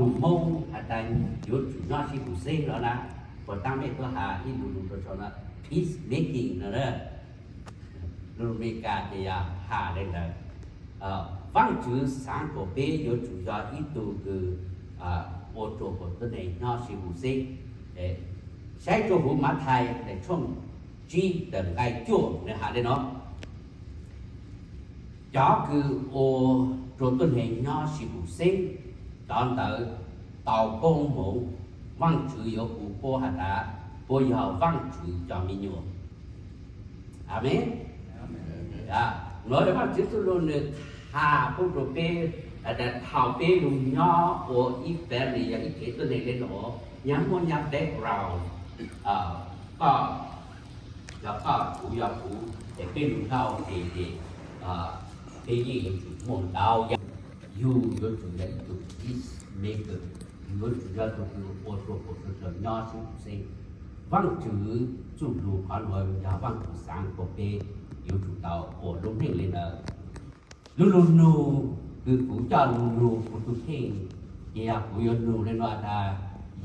Tus Hmoob has tas yuav tsum nyob sib tus xeeb no na, puas tab mej tuaj has ib lus lus rau sau no, peace making no na. Lus Amelikas ces yog has le ntawd. Vaajtswv xaav kuas peb yuav tsum yog ib tug kws ua rua kuas tuab neeg nyob sib tus xeeb. Saib rua huv Mathais tshooj tsib tawm nqai cuaj nwg has le no: Cov kws ua rua tuab neeg nyob sib tus xeeb, cov ntawd tau koob moov, Vaajtswv yuav hu puab has tas puab yog Vaajtswv cov me nyuam. Amees. Nuav Vaajtswv txuj lug nwg has pub rua peb has tas thaus peb lug nyob ua ib family, yog ib kev tuab neeg le nuav, nyag muaj nyag background, koj yog koj, kuv yog kuv, es peb lug nyob ua ke ces peb yeej yuav tsum muaj ntau yam. Yug yuav tsum yog ib tug peacemaker, yug yuav tsum yog tug kws ua rua kuas suav dlawg nyob sib tus xeeb. Vaajtswv txuj lug qhov nuav yog Vaajtswv xaav kuas peb yuav tsum tau ua lub neej le ntawd. Lub lug nug kws kuv coj lug nug kuv tug kheej, ces yog kuv yuav nug le nuav tas,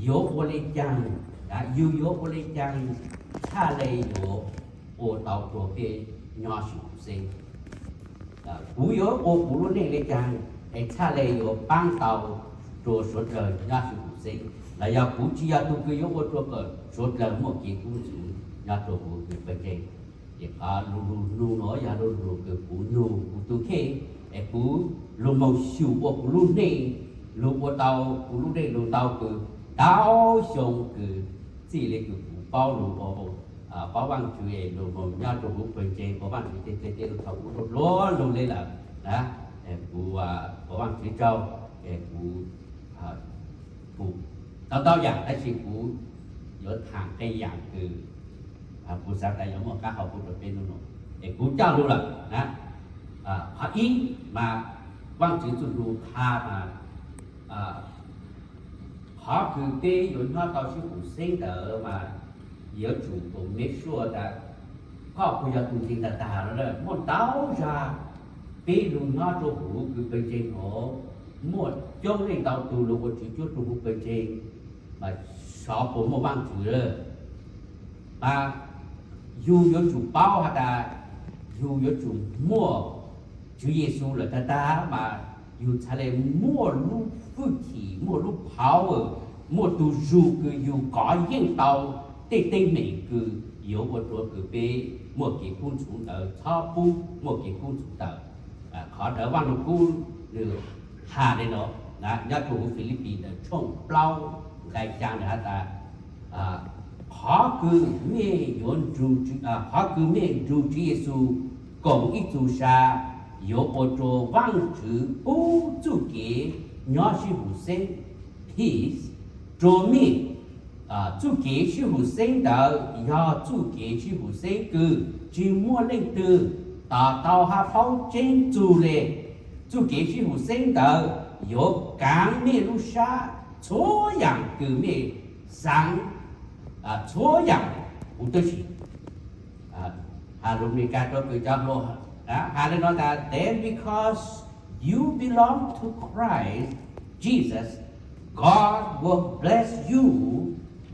yuav ua le caag, yug yuav ua le caag txhaj le yuav ua tau rua peb nyob sib tus xeeb? Kuv yuav ua kuv lub neej le caag es txhaj le yuav paab tau rua suav dlawg nyob sib tus xeeb? Los yog kuv tsi yog tug kws yuav ua rua kom suav dlawg muaj kev kub ntxhuv nyob rua huv kws pawg ntseeg? Ces qhov lug lug nug nuav yog lug lug kws kuv nug kuv tug kheej, es kuv lug moog xyum ua kuv lub neej, lug ua tau kuv lub neej lug tau kws ntau xyoo kws txij le kws kuv paub lug ua, paub Vaajtswv es lug moog nyob rua huv pawg ntseeg, ua Vaajtswv tej dlej tej lug thaus kuv lub lug le lawm na. Kuv ua Vaajtswv tsaug, kuv pum tau ntau yaam tab sis kuv yuav thaam qee yaam kws kuv xaav tas yuav muaj qaab hau pub rua peb nub nua, es kuv coj lug lawm na. Qhov ib mas Vaajtswv txuj lug has mas qhov kws peb yuav nyob tau sib tus xeeb ntawd mas yuav tsum tus me suaj tas koj puas yog tus ntseeg tag tag lawm. Muaj ntau zag peb lug nyob rua huv kws pawg ntseeg nuav, muaj coob leej ntau tug lug ua tswv cuab rua huv pawg ntseeg, mas xyov puas muaj Vaajtswv lawm. Mas yug yuav tsum paub has tas yug yuav tsum muaj Tswv Yexus lawm tag tag mas yug txhaj le muaj lub hwj chim, muaj lub power, muaj tug zug kws yug kov yeej tau tej teeb meem kws yuav ua rua kws peb muaj kev kub ntxhuv ntawd txhob pub muaj kev kub ntxhuv ntawd. Qhov ntawd Vaaj Lug Kub nwg has le nuav, nyob rua huv Filipis ntawm tshooj plaub nqai xyaa nwg has tas, qhov kws mej yuav, qhov kws mej nrug Tswv Yexus koom ib txug sa, yuav ua rua Vaajtswv pub txuj kev nyob sib hum xeeb, peace, rua mej. Txuj kev sib hum xeeb ntawd yog txuj kev sib hum xeeb kws tsi muaj leej twg to tau hab paub tseeb txug le. Txuj kev sib hum xeeb ntawd yuav kaav mej lub sab txhua yaam kws mej xaav, txhua yaam huv tib si. Has lug Meskas rua kws cov hluas, has le nuav tas, then because you belong to Christ Jesus, God will bless you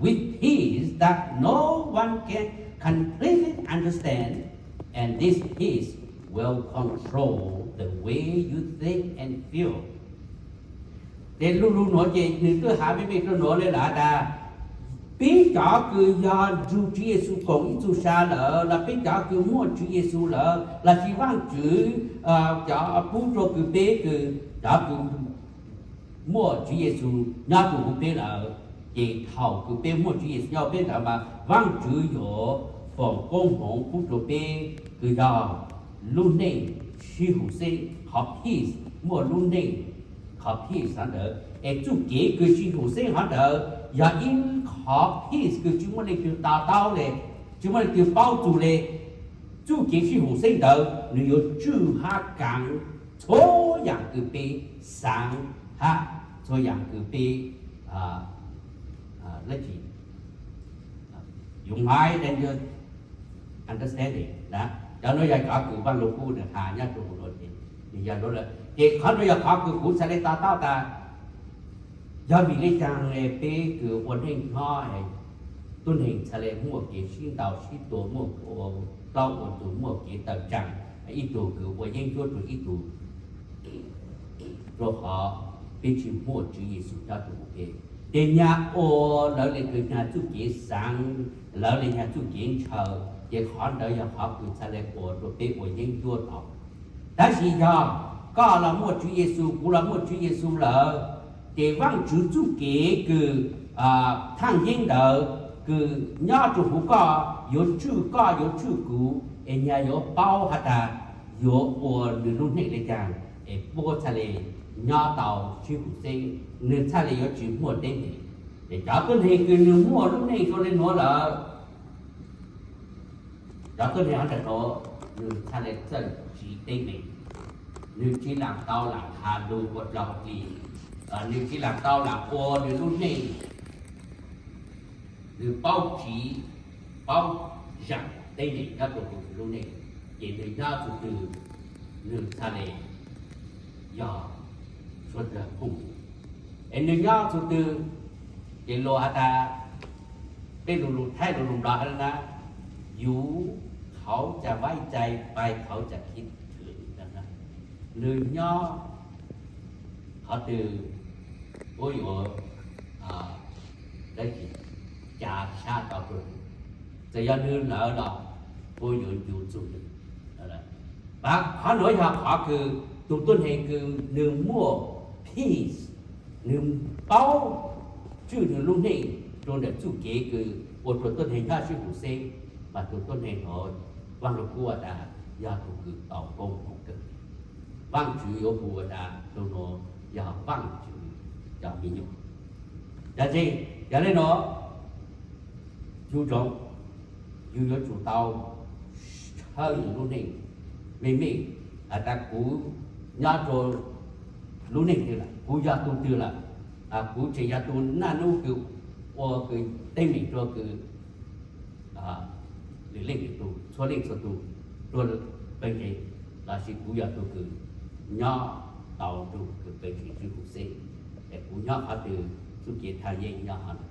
with peace that no one can completely understand, and this peace will control the way you think and feel. Ces lug lug nuav ces nwg twb has mej mej rua nuav le lawm tas, peb cov kws yog nrug Tswv Yexus koom ib txug sa lawm, los peb cov kws muaj Tswv Yexus lawm, lossis Vaajtswv cov pub rua kws peb kws cov kws muaj Tswv Yexus nyob rua huv peb lawm, ces thaus kws peb muaj Tswv Yexus nyob huv peb ntawd mas Vaajtswv yuav foom koob hmoov pub rua peb kws yog lub neej sib hum xeeb, qhov peace, muaj lub neej qhov peace hov ntawd. Es txuj kev kws sib hum xeeb hov ntawd yog ib qhov peace kws tsi muaj leej twg to taub le, tsi muaj leej twg paub txug le. Txuj kev sib hum xeeb ntawd nwg yuav tswj hab kaav txhua yaam kws peb xaav hab txhua yaam kws peb, le, your mind and your understanding. Cov nuav yog cov kws Vaaj Lug Kub nwg has nyob rua huv nuav ces, nwg yog, ces qhov nuav yog qhov kws kuv txhad le to taub tas Yog vim le caag peb kws ua neej nyob, tuab neeg txhaj le muaj kev sib ntaus sib tua, muaj ua plaub ua ntug, muaj kev tawm tsaam, ib tug kws ua yeeb ncuab rua ib tug, rua qhov peb tsi muaj Tswv Yexus nyob rua huv peb. Ces nyag ua lawv le kws nyag txuj kev xaav, lawv le nyag txuj kev ntshaw, ces qhov ntawd yog qhov kws txhaj le ua rua peb ua yeeb ncuab tau. Tab sis yog koj los muaj Tswv Yexus, kuv los muaj Tswv Yexus lawm, ces Vaajtswv txuj kev kws thaaj yeeb ntawd kws nyob rua huv koj yuav tswj koj yuav tswj kuv es nyag yuav paub has tas yuav ua nwg lub neej le caag es puab txhaj le nyob tau sib hum xeeb, nwg txhaj le yuav tsi muaj teeb meem. Es cov tuab neeg kws nwg muaj lub neej zoo le nuav lawm, cov tuab neeg hov ntawm nuav nwg txhaj le txawj tsiv teeb meem, nwg tsi laam tau laam has lug ua dlog ua dlig, nwg tsi laam tau laam ua nwg lub neej, nwg paub tsiv, paub zaam teeb meem nyob rua nwg lub neej, ces nwg nyob txug twg nwg txhaj le yog suav dlawg phooj ywg. Es nwg nyob txug twg, ces luas has tas, peb lug lug Thaib lug lug Nplog has na, อยู่เขาจะไว้ใจ ไปเขาจะคิดถึง nwg nyob qhov twg puab yuav cav sab tau rua, txawm yog nwg lawm los puab yuav ncu txug nwg. Qhov nuav yog qhov kws tug tuab neeg kws nwg muaj peace, nwg paub tswj nwg lub neej rua ntawm txuj kev kws ua rua tuab neeg nyob sib hum xeeb, mas tug tuab neeg nuav Vaaj Lug Kub has tas yog tug kws tau koob hmoov kawg. Vaajtswv yuav hu has tas tug nuav yog Vaajtswv cov me nyuam. Yog le, yog le nuav, yug ntsoov, yug yuav tsum tau tshawb yug lub neej meej meej, has tas kuv nyob rua lub neej twg lawm, kuv yog tug twg lawm, kuv tseem yog tug naj nub kws ua kws teeb meem rua kws lwm leej lwm tug, txhua leej txhua tug rua pawg ntseeg, lossis kuv yog tug kws nyob tau rua kws pawg ntseeg sib hum xeeb, es kuv nyob qhov twg, txuj kev thaaj yeeb nyob qhov ntawd.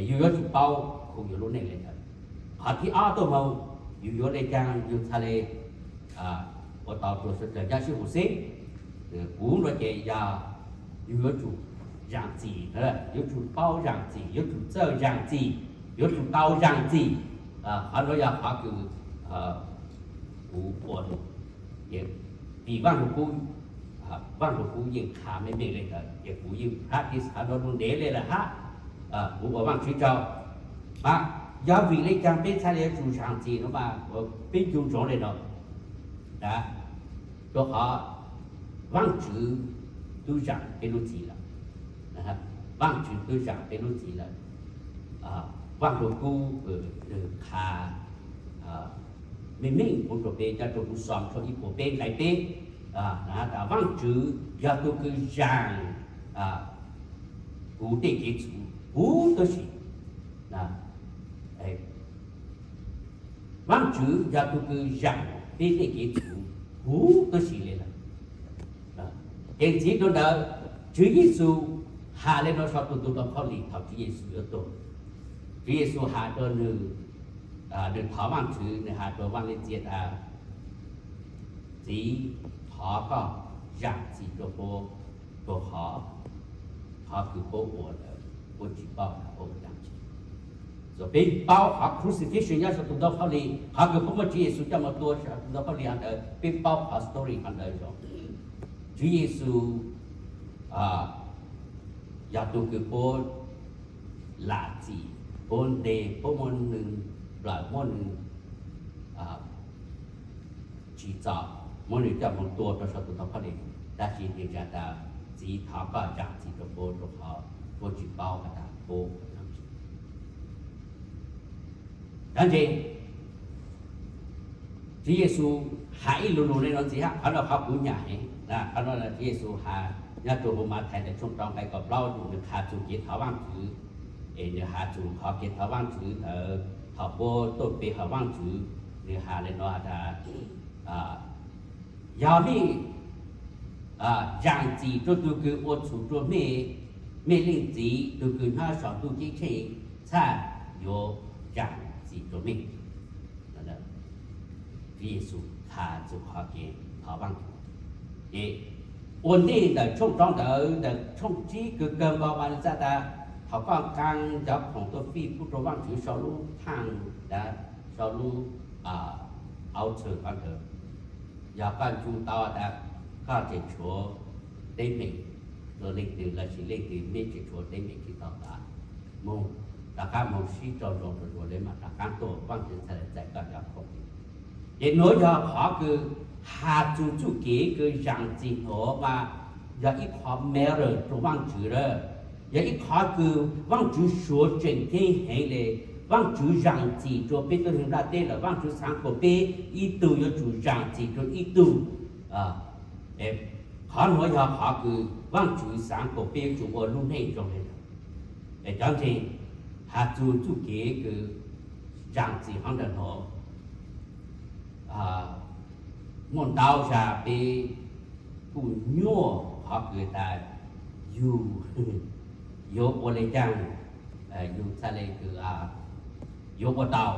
Yug yuav tsum paub khuv yug lub neej le ntawd. Qhov thib ob tuaj moog, yug yuav le caag yug txhaj le ua tau rua suav dlawg nyob sib hum xeeb. Kuv nuav ces yog yug yuav tsum zaam txim, yuav tsum paub zaam txim, yuav tsum txawj zaam txim, yuav tsum tau zaam txim. Qhov nuav yog qhov kws kuv ua, vim Vaaj Lug Kub, Vaaj Lug Kub yeej qha meej meej le ntawd, ces kuv yeej practice qhov nuav lug ntev le lawm hab. Kuv ua Vaajtswv tsaug. Mas yog vim le caag peb txhaj le yuav tsum zaam txim nuav mas peb ncu ntsoov le nuav, rua qhov Vaajtswv tub zaam peb lub txim lawm. Vaajtswv tub zaam peb lub txim lawm. Vaaj Lug Kub nwg qha meej meej kuv rua peb, nyob rua kuv Xom tshooj ib puas peb nqai peb, has tas Vaajtswv yog tug kws zaam kuv tej kev txhum huv tib si. Vaajtswv yog tug kws zaam peb tej kev txhum huv tib si le lawm. Ces ntxiv rua ntawd, Tswv Yexus has le nuav sau tug tug tau khaub lig thaum Tswv Yexus yuav tuag. Tswv Yexus has rua nwg, nwg thov Vaajtswv, nwg has rua Vaaj Leej Txiv tas, Txiv, thov koj zaam txim rua puab, rua qhov qhov kws puab ua ntawd puab tsi paub tas puab ua dlaab tsi. Peb paub qhov crucifixion nyob sau tug tau khaub lig, qhov kws puab muab Tswv Yexus coj moog tua sau tug tau khaub lig ntawd, peb paub qhov story qhov ntawd zoo. Tswv Yexus yog tug kws puab lam txim, puab ntes, puab muab nwg plawm, muab nwg tsim txom, muab nwg coj moog tua rua sau tug tau khaub lig, tab sis nwg has tas, Txiv, thov koj zaam txim rua puab rua qhov puab tsi paub has tas puab ua dlaab tsi. Ntawd ntse, Tswv Yexus has ib lu lug le nuav ntxiv hab, qhov nuav qhov kuv nyam heev. Qhov nuav Tswv Yexus has nyob rua huv Mathais ntawm tshooj rau nqai kaum plaub, nwg has txug kev thov Vaajtswv, es nwg has txug qhov kev thov Vaajtswv ntawd thaum puab tuaj pe hawm Vaajtswv, nwg has le nuav has tas, yog mej zaam txim rua tug kws ua txhum rua mej, mej leej txiv tug kws nyob sau ntuj ceeb tsheej txhaj yuav zaam txim rua mej. Tswv Yexus has txug qhov kev thov Vaajtswv. Ces ua ntej ntawm tshooj rau ntawd, ntawm tshooj tsib kws kawg nkaus mas nws txhaj tas, thaum koj nqaa cov khoom tuaj fij pub rua Vaajtswv sau lub thaaj, sau lub altar ntawd, yog koj ncu tau tas koj tseem tshuav teeb meem rua leej twg lossis leej twg mej tseem tshuav teeb meem tsi tau tas, moog rov qaab moog sib raug zoo rua le mas rov qaab tuaj, Vaajtswv txhaj le txais koj cov khoom. Ces nuav yog qhov kws has txug txuj kev kws zaam txim nuav mas yog ib qhov matter rua Vaajtswv lawm, yog ib qhov kws Vaajtswv suav tseem ceeb heev le. Vaajtswv zaam txim rua peb tug neeg nplaj teb lawm, Vaajtswv xaav kuas peb ib tug yuav tsum zaam txim rua ib tug. Qhov nuav yog qhov kws Vaajtswv xaav kuas peb yuav tsum ua lub neej zoo le ntawd. Es cov ntseeg, has txug txuj kev kws zaam txim qhov ntawm nuav, muaj ntau zag peb kuj nyuaj qhov kws tas yug yuav ua le caag, yug txhaj le kws yuav ua tau.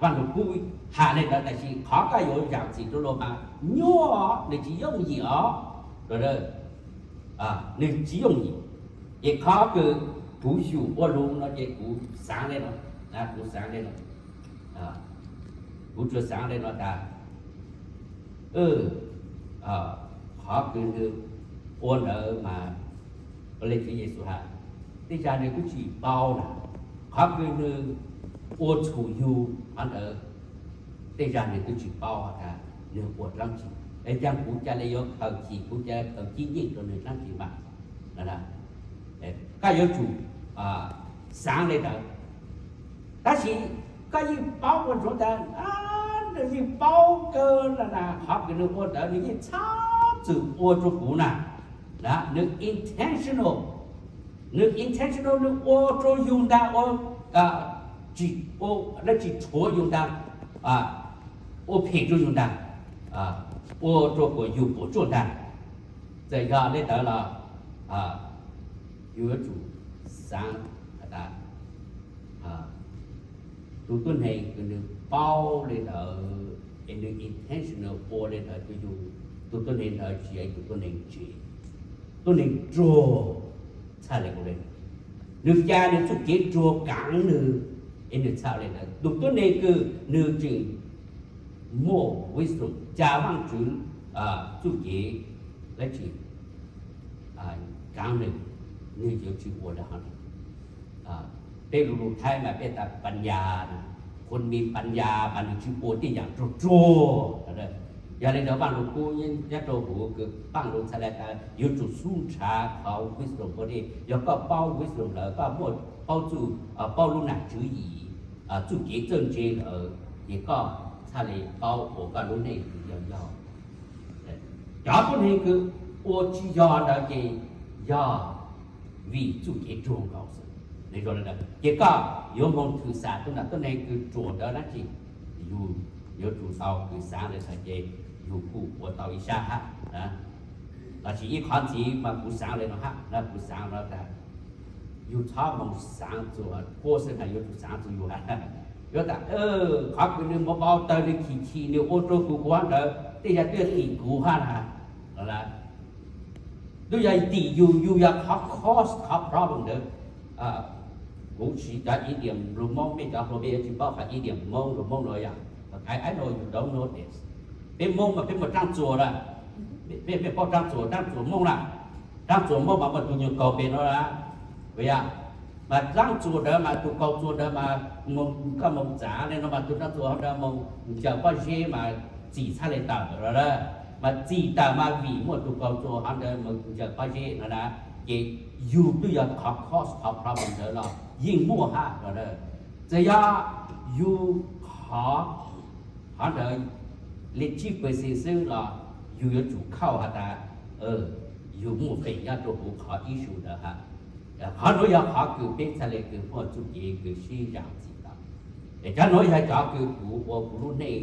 Vaaj Lug Kub has le ntawd, tab sis qhov koj yuav zaam txim rua luag mas nyuaj, nws tsis yooj yim os. Nws tsis yooj yim. Ces qhov kws kuv yug ua lug no ces kuv xaav le no, kuv xaav le no, kuv tsuas xaav le no tas, qhov kws nws ua ntawd mas, ua le Tswv Yexus has, tej zag nws kuj tsis paub na, qhov kws nws ua txhum yug qhov ntawd, tej zag nws kuj tsis paub tas nws ua dlaab tsi, es caag kuv ca le yuav khaws chim, kuv ca khaws cib yeej rua nws dlaab tsi mas. Koj yuav tsum xaav le ntawd. Tab sis koj yeej paub ua ntsuav tas, nws yeej paub kawg na, qhov kws nws ua ntawd nws yeej txhob txwm ua rua kuv na. Nws intentional, nws intentional, nws ua rua yug ntag, ua, dlaab tsi, rhuav yug ntag, ua phem rua yug ntag, ua rua kuas yug puam tsuaj ntag. Txawm yog le ntawd los yug yuav tsum xaav tas, tug tuab neeg kws nws paub le ntawd es nws intentional ua le ntawd rua yug, tug tuab neeg ntawd tsis yog ib tug tuab neeg tsev, tuab neeg ruag txhaj le ua le ntawd. Nws ca nws txuj kev ruag kaav nws, es nws txhaj le ntawd. Tug tuab neeg kws nws tseem muaj wisdom, ca Vaajtswv txuj kev dlaab tsi kaav nws, nws yuav tsi ua le hov. Peb lug lug Thaib mas peb tas pas nyas, khun mis pas nyas mas nws tsis ua tej yaam ruag ruag. Yog le ntawd Vaaj Lug Kub nyob rua huv kws Vaaj Lug txhaj le tas yuav tsum xub nrhav qhov wisdom ua le. Yog koj paub wisdom lawm, koj muaj paub txuj, paub lub nam tswv yim, txuj kev txawj ntse lawm, ces koj txhaj le paub ua koj lub neej kws yog yog. Cov tuab neeg kws ua tsis yog ntawd ces yog vim txuj kev ruag nkaus xwb. Ces koj yuav moog thwm xam tug nam tuab neeg kws ruam ntawd dlaab tsi, yug yuav tsum tau kws xaav le ntawd ces yug kuj ua tau ib sab hab. Tab sis ib qhov ntxiv mas kuv xaav le no hab, kuv xaav no tas yug txhob moog xaav txug kuv xwb, yuav tsum xaav txug yug hab. Yuav tas, qhov kws nws muab npau taws, nws chim chim, nws ua rua kuv, kuv hab ntawd tej zag twb yog tim kuv hab na. Twb yog tim yug, yug yog qhov cause, qhov problem ntawd. Kuv siv cov idiom lug Moob, mej cov hluas mej yuav tsis paub qhov idiom Moob lug Moob no yog, I know you don't know this. Peb Moob mas peb muaj rab txuas lawm. Mej paub rab txuas, rab txuas Moob lawm. Rab txuas Moob mas muaj tug nyuag kaus pem no lawm. Mas rab txuas ntawd mas tug kaus txuas ntawd mas koj moog txav le no mas tug rab txuas hov ntawd moog ncaws pob zeb mas txim txhaj le tawm lawm. Mas txim tawm mas vim muaj tug kaus txuas hov ntawd moog ncaws pob zeb no na. Ces yug twb yog qhov cause, qhov problem ntawd los yeej muaj hab no. Txawm yog yug qhov, qhov ntawd le tsib percent xwb los yug yuav tsum khauj has tas yug muaj feem nyob rua huv qhov issue ntawd hab. Qhov nuav yog qhov kws peb txhaj le kws muaj txuj kev kws sib zam txim tau. Es cov nuav yog cov kws kuv ua kuv lub neej,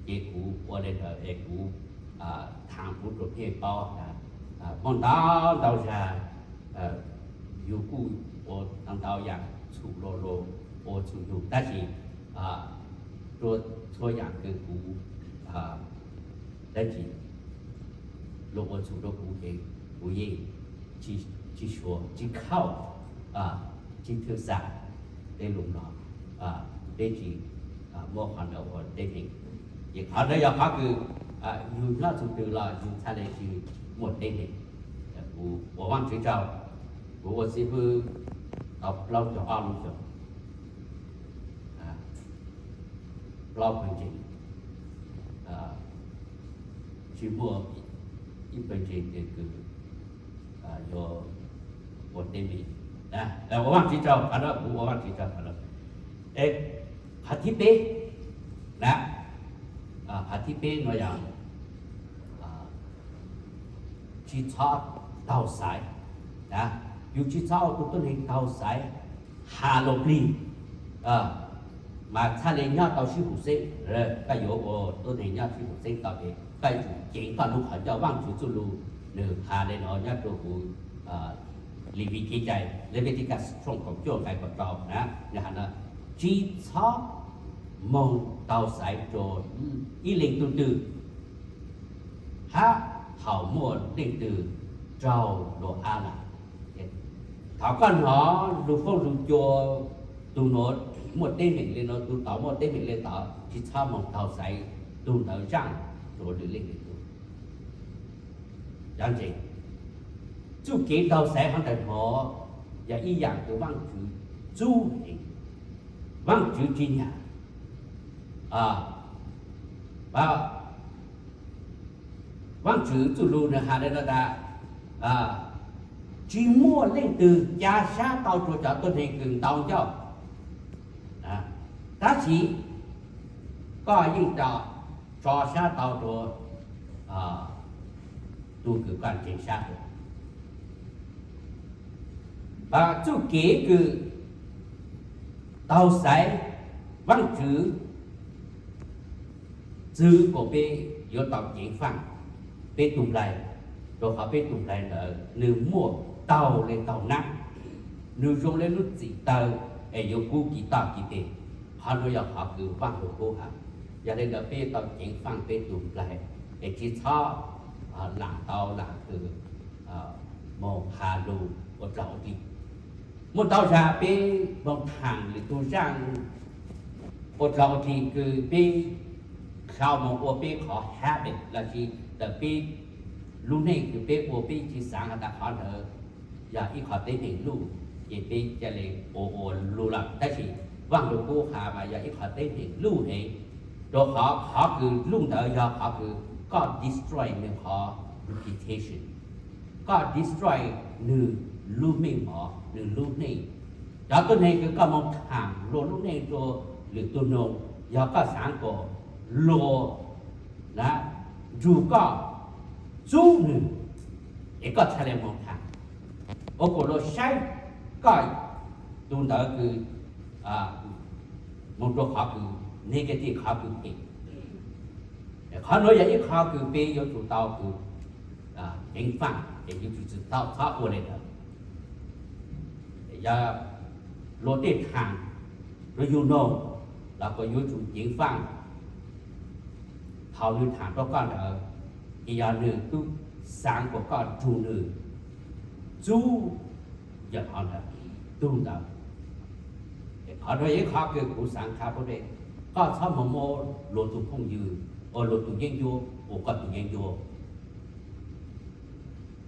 ces kuv ua le ntawd es kuv thaam kuv rua peb paub tas muaj ntau ntau zag Yus kuj ua ntau ntau yaam txhum luas luas ua txhum yug, tab sis txhua yaam kws kuv, tab sis luas ua txhum rua kuv ces kuv yeej tsi, tsi suav, tsi khauj, tsi thwj xav tej lug no, peb tsi muaj qhov ntawd ua teeb meem. Ces qhov ntawd yog qhov kws yug nyob txug twg los yug txhaj le tsi muaj teeb meem. Kuv ua Vaajtswv tsaug, kuv ua xib fwb tau plaub caug ob lub xyoos, plaub pawg ntseeg, tsi muaj ib pawg ntseeg twg kws yuav ua teeb meem. Ua Vaajtswv tsaug qhov no, kuv ua Vaajtswv tsaug qhov no. Qhov thib peb na, qhov thib peb no yog tsi txhob taug xaiv. Yus tsi txhob ua tug tuab neeg taug xaiv has luas plig, mas txhaj le nyob tau sib hum xeeb. Koj yuav ua tuab neeg nyob sib hum xeeb tau ces koj yuav tsum ceev koj lub qhov ncauj. Vaajtswv txuj lug nwg has le no nyob rua huv Levis kev cai, Leviticus tshooj kaum cuaj nqai kaum rau na, nwg has no, tsi txhob moog taug xaiv rua ib leej tug twg hab thaum muaj leej twg raug luas ab lawm. Thaum koj nov lug foob lug cua, tug nuav muaj teeb meem le nuav, tug tod muaj teeb meem le tod, tsi txhob moog taug xaiv tug ntawd zaaj rua lwm leej lwm tug. Cov ntseeg, txuj kev taug xaiv hov ntawm nuav yog ib yaam kws Vaajtswv txub heev, Vaajtswv tsi nyam. Vaajtswv txuj lug nwg has le no tas, tsi muaj leej twg ca sab tau rua cov tuab neeg kws ntau ncauj, tab sis koj yeej tso sab tau rua tug kws koj ntseeg sab. Txuj kev kws taug xaiv Vaajtswv txwv kuas peb yuav tau ceev faaj peb tug nplai, rua qhov peb tug nplai ntawd nwg muaj taug le taug nab, nwg zoo le lub txim tawv es yuav kub kis toj kis teg. Qhov nuav yog qhov kws Vaaj Lug Kub has. Yog le ntawd peb tau ceev faaj peb tug nplai es tsi txhob laam tau laam kws moog has lug ua dlaag ua dig. Muaj ntau zag peb moog thaam lwm tug zaaj ua dlaag ua dig kws peb sau moog ua peb qhov habit lossis ntawm peb lub neej kws peb ua peb tsi xaav has tas qhov ntawd yog ib qhov teeb meem luj, ces peb ca le ua ua lug lawm. Tab sis Vaaj Lug Kub has mas yog ib qhov teeb meem luj heev, rua qhov qhov kws luj ntawd yog qhov kws koj destroy nwg qhov reputation, koj destroy nwg lub meej mom, nwg lub neej. Cov tuab neeg kws koj moog thaam luag lub neej rua lwm tug noog, yog koj xaav kuas luag nrug koj txub nwg, es koj txhaj le moog thaam, ua kuas luag saib koj tug ntawd kws moog rua qhov kws negative, qhov kws phem. Qhov nuav yog ib qhov kws peb yuav tsum tau kws ceev faaj, es yuav tsum tsi txhob ua le ntawd. Yog luag tej thaam rua yug noog los kuas yuav tsum ceev faaj. Thaum nwg thaam rua koj ntawd, ces yog nwg tub xaav kuas koj nrug nwg txub yog qhov ntawd, tug ntawd. Qhov nuav yog ib qhov kws kuv xaav qha puab le, koj txhob moog muab luag tug phooj ywg ua luag tug yeeb ncuab ua koj tug yeeb ncuab.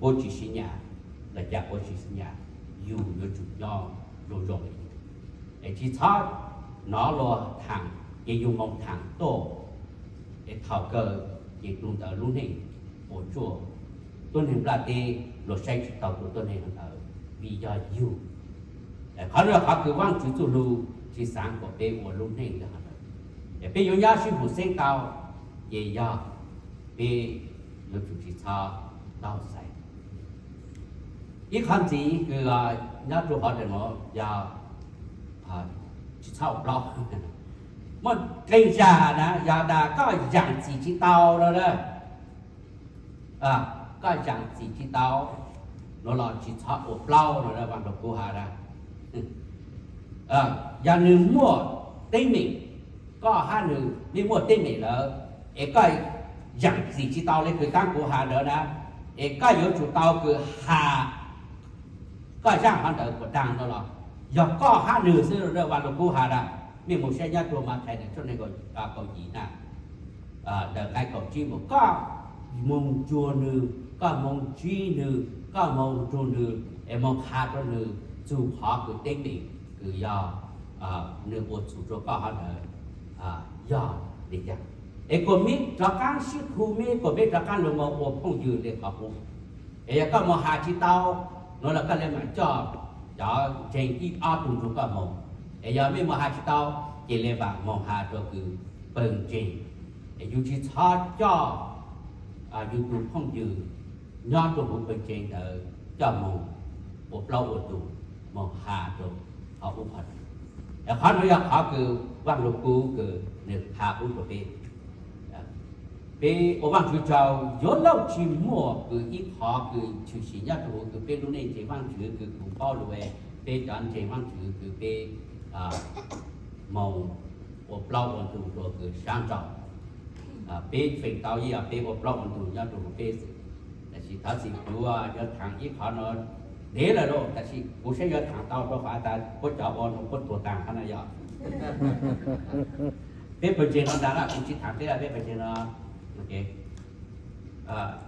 Puab tsi sib nyam, los cas puab tsi sib nyam, yug yuav tsum nyob zoo zoo le yug. Es tsi txhob nov luag thaam ces yug moog thaam tuaj, es thaum kawg ces tug ntawd lub neej puas tsuaj, tuab neeg nplaj teb luag saib tsi taug rua tuab neeg ntawd vim yog yug. Qhov nuav qhov kws Vaajtswv txuj lug tsi xaav kuas peb ua lub neej le hov ntawd. Es peb yuav nyob sib hum xeeb tau, ces yog peb yuav tsum tsi txhob taug xaiv. Ib qhov ntxiv kws nyob rua qhov ntawm nuav yog tsi txhob ua plaub. Muaj qee zag na yog tas koj zaam txim tsi tau lawm na, koj zaam txim tsi tau lawm, no los tsis txhob ua plaub no, Vaj Lug Kub has na. Yog nws muaj teeb meem, koj hab nws mej muaj teeb meem lawm, es koj zaam txim tsis tau le kws taab kuv has ntawd na, es koj yuav tsum tau kws has koj zaaj qhov ntawd puas taag no los, yog koj hab nws xwb, Vaj Lug Kub has na. Mej moog saib nyob rua Mathais neeg tshooj neeg kaum yim na, ntawm nqai kaum tsib moog, koj moog cuag nws, koj moog ntsib nws, koj moog nrug nws, es moog has rua nws txug qhov kws teeb meem kws yog nws ua txug rua koj hov ntawd yog le caag. Es kuas mej rov qaab sib qhu, mej kuas mej rov qaab lug moog ua phooj ywg le qhov qub. Es yog koj moog has tsis tau no los koj le maam coj cov ntseeg ib ob tug nrug koj moog. Es yog mej moog has tsis tau, ces le maam moog has rua kws pawg ntseeg. Es yug tsis txhob coj yug tug phooj ywg nyob rua huv pawg ntseeg ntawd coj moog ua plaub ua ntug, moog has rua qhov ub qhov no. Es qhov no yog qhov kws Vaj Lug Kub kws nwg has pub rua peb. Peb ua Vaajtswv tsaug, yuav luj tsis muaj kws ib qhov kws tshwm sim nyob rua huv kws peb lub neej ntseeg Vaajtswv kws kuv paub lug, peb cov ntseeg Vaajtswv kws peb moog ua plaub ua ntug rua kws sab nraud. Peb feem tau ib yam peb ua plaub ua ntug nyob rua huv peb xwb. Tab sis thov txim kuv yuav thaam ib qhov no ntev lawm lauj, tab sis kuv saib yuav thaam tau rua qhov tas puab cov ua no puab tuag taag qhov no yog. Peb pawg ntseeg no ntag, kuv tsis thaam peb, peb pawg ntseeg no.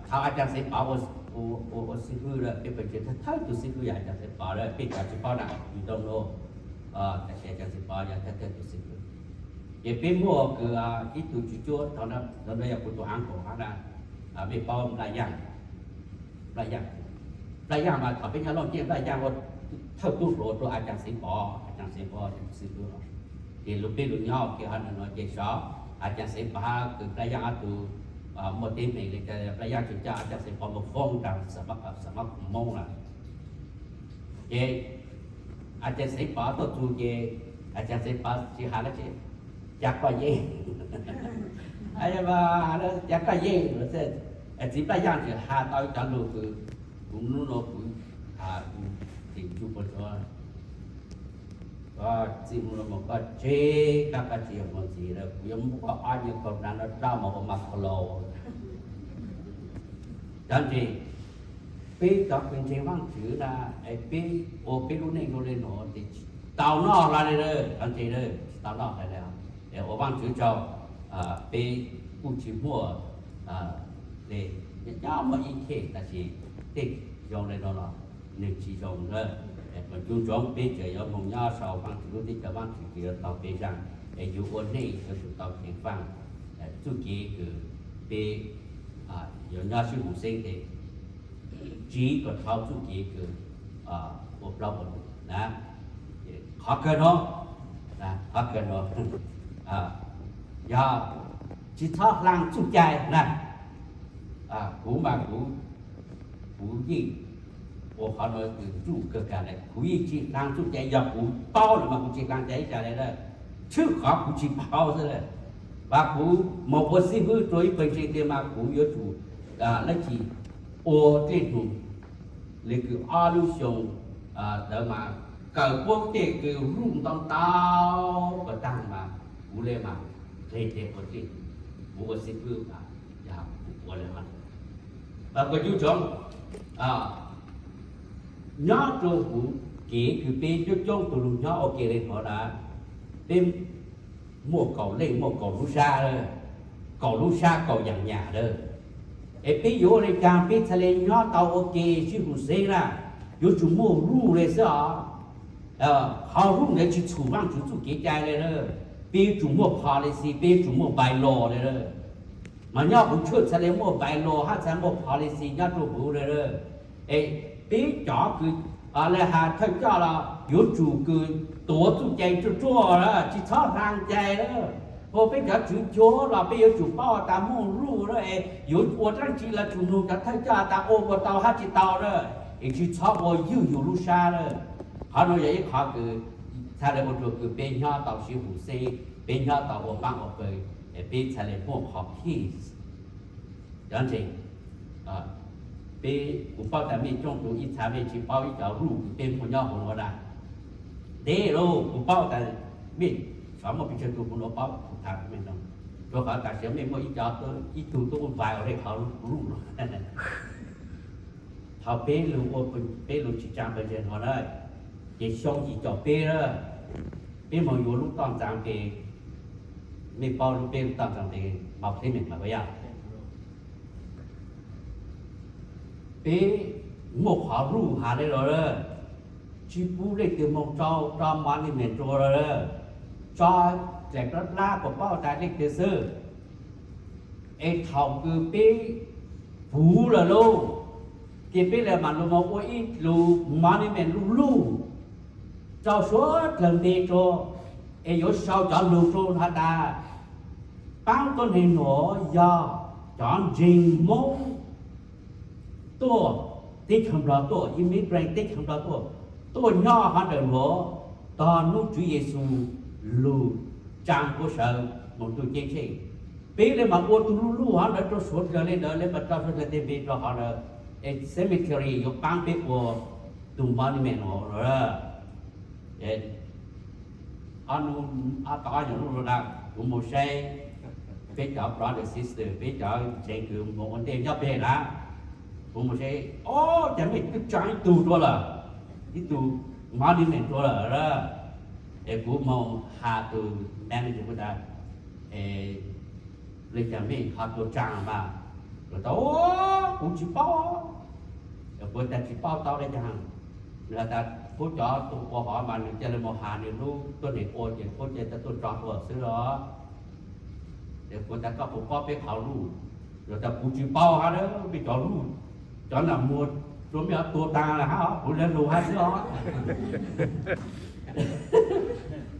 Thaum A Caas Xeev Pov ua xib hwb lawm, peb pawg ntseeg thawj tug xib hwb yog A Caas Xeev Pov lawm, peb cov tsis paub na, you don't know. Tab sis A Caas Xeev Pov yog thawj tug xib hwb. Ces peb muaj kws ib tug tswv cuab, thaum no yog kuv tus uncle hab na, mej paub Nplaj Yaaj. Nplaj Yaaj, Nplaj Yaaj mas thaum peb nyob Looj Ceeb Nplaj Yaaj ua thawj tub hluas rua A Caas Xeev Pov, A Caas Xeev Pov xib hwb. Ces lug peb lug nyob ua ke hov no ces sov A Caas Xeev Pov kws Nplaj Yaaj ob tug muaj teeb meem le, Nplaj Yaaj tsuas coj A Caas Xeev Pov moog foob rua Xam Mab Khoom Moob lawm. Ces A Caas Xeev Pov tuaj txug ces A Caas Xeev Pov tsis has dlaab tsi, cas koj yeej, cas koj yeej. Txiv Nplaj Yaaj tseem has tau ib cov lug kws kuv hnub nuav kuv tseem ncu puag tsuav. Koj txij hnub nuav moog koj tseg, koj tsis yog moog ntxiv lawm, kuv yuav muab koj ob nyuag kaug dlaab no rau moog ua mas khaus laus. Cov ntseeg, peb cov kws ntseeg Vaajtswv na, es peb ua peb lub neej zoo le nuav ces tsis tau noj hlo le, cov ntseeg, tsis tau noj hlo le. Es ua Vaajtswv tsaug, peb kuj tsis muaj le, nyob muaj ib khej tab sis tej zoo le nuav los nwg tsis zoo lawm. Kuv ncu ntsoov peb tseem yuav moog nyob sau Vaajtswv lub teb chaws, Vaajtswv tseem yuav taug peb zaaj, es yug ua neej yuav tsum tau ceev faj txuj kev kws peb yuav nyob sib hum xeeb tes tsiv kom dhau txuj kev kws ua plaub ua ntug na. Qhov kawg no, qhov kawg no yog tsis txhob hlaang txuj cai na. Kuv mas kuv, kuv yeej ua qhov no kws nruj kawg kag le, kuv yeej tsis hlaang txuj cai, yog kuv paub lawm mas kuv tsis hlaang cai ib tsa le lawm, tshwj qhov kuv tsis paub xwb lawm. Mas kuv moog ua xib hwb rua ib pawg ntseeg tiag mas kuv yuav tsum dab tsi ua dlej nug le kws ob lub xyoo ntawd mas kawm puab tej kws ruj ntau ntau kom taag mas kuv le mas nqeg tes ua dlej nug, kuv ua xib hwb mas yog kuv ua le hov. Kuv ncu ntsoov nyob rua huv kev kws peb coob coob tug lug nyob ua ke le hov na, peb muaj kaum leej muaj kaum lub sab, kaum lub sab kaum yaam nyam lawm. Es peb yuav ua le caag peb txhad le nyob tau ua ke sib hum xeeb na? Yuav tsum muaj ruj le xwb os. Qhov ruj ntawd tsis txhum Vaajtswv txuj kev cai le lawm. Peb yuav tsum muaj policy, peb yuav tsum muaj bylaw le lawm. Mas nyob huv tshwj txhad le muaj bylaw hab txhad muaj policy nyob rua huv le lawm. Es peb cov kws le has thawj coj los yuav tsum kws tuav txuj cai ruaj ruaj lawm, tsis txhob hlaang cai lawm. Ua peb cov tswv cuag los peb yuav tsum paub tas muaj ruj lawm, es yuav ua dlaab tsi los tsum nug cov thawj coj tas ua puas tau hab tsis tau lawm, es tsis txhob ua ywj yug lub sab lawm. Qhov no yog ib qhov kws txhad le ua rua kws peb nyob tau sib hum xeeb, peb nyob tau ua paab ua pawg, es peb txhad le muaj qhov peace. Cov ntseeg, Peb, kuv paub tas mej coob tug ib txha mej tsi paub ib co ruj kws peb muaj nyob huv nuav na. Ntev lauj, kuv paub tas mej xyov muaj pes tsawg tug huv nuav paub, kuv tham mej no, rua qhov tam sim mej muaj ib co, ib tug tuaj ua violate qhov ruj no. Thaus peb lug ua, peb lug tsi tsaa pawg ntseeg no na, ces xyoo yim caum peb na, peb moog yuav lub toj ntxaa tes, mej paub lub, peb lub toj ntxaa tes Mount Clemens mas puas yog? Peb muaj qhov ruj has le los lawm, tsi pub leej twg moog tso, tso monument rua lawm, tso dlaim plab plab kuas paub tas leej twg xwb. Es thaum kws peb puv lawm lauj, ces peb le maam lug moog ua ib lug monument luj luj rau suav dlawg npe rua, es yuav sau cov lug rua has tas, paab tuab neeg nuav yog cov ntseeg Moob tuaj teb chaws Nplog tuaj, immigrant teb chaws Nplog tuaj, tuaj nyob hov ntawm nuav tog nub Tswv Yexus lug tsaa puab sawv moog tug ceeb tsheej. Peb le maam ua tug luj luj hov ntawd rua suav dlawg le ntawd, le maam rau suav dlawg tej npe rua hov ntawd, es cemetery yuav paab peb ua tug monument no lawm. Ob nub, ob tog ob nyuag nub lug na, kuv moog saib peb cov brother sister, peb cov ntseeg kws moog ua ntej nyob peg na, kuv moog saib, o, cas mej twb tsaa ib tug rua lawm, ib tug monument rua lawm. Es kuv moog has tug manager kuv tas, le caag mej ho tuaj tsaa mas? Lawv tas, o, kuv tsi paub. Kuv tas tsi paub tau le caag? Nwg has tas puab cov tuaj ua hov mas nwg ca le moog has nwg lub tuab neeg ua ces puab ca tuaj tso tua xwb los. Ces kuv tas koj puas paub peb qhov luj? Lawv tas kuv tsi paub hab, peb cov luj, cov nam muag rua mej ho tua taag lawm hab, kuv le lug hab xwb os.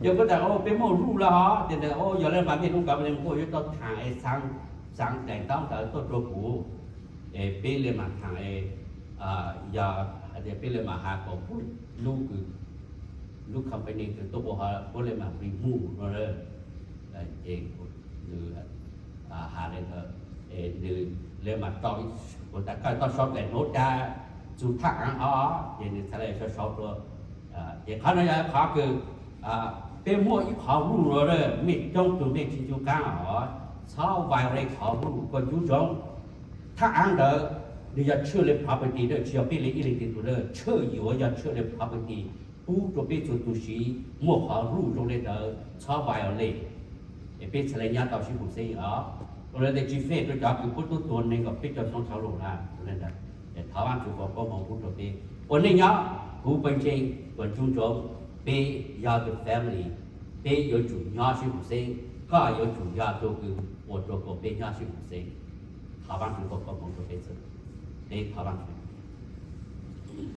Ces kuv tas peb muaj luj lawm hov, ces yog le mas mej lub kov le kuj yuav tau thaam es xaav daim ntaub ntawv tuaj rua kuv, es peb le mas thaam es, yog hais tias peb le mas has kom puab lub kws, lub company kws tuaj ua hov puab le mas remove no. Ces nws has le ntawd, es nws le mas, kuv tas koj tau sau daim hnov ca txug thaj aav hov, ces nws txhad le sau sau rua. Ces qhov no yog qhov kws peb muaj ib qhov luj lawm, mej coob tug mej tsi ncu qaab os, txhob violate qhov luj, koj ncu ntsoov. Thaj aav ntawd nws yog tshaj le property, tsi yog peb le ib leeg twg tug, tshaj yuav yog tshaj le property pub rua peb txhua tug siv, muaj qhov luj zoo le ntawd txhob violate. Es peb txhad le nyob tau sib pum xeeb os. Ua le ntawd tsi favour rua cov kws puab tub tuag neeg kaum peb caug xyoo dhau lug na. Thov Vaajtswv kom koob hmoov pub rua peb ua neej nyob huv pawg ntseeg, kom ncu ntsoov, peb yog tug family, peb yuav tsum nyob sib pum xeeb, koj yuav tsum yog tug kws ua rua kom peb nyob sib pum xeeb. Thov Vaajtswv kom koob hmoov rua peb txhua, peb thov Vaajtswv.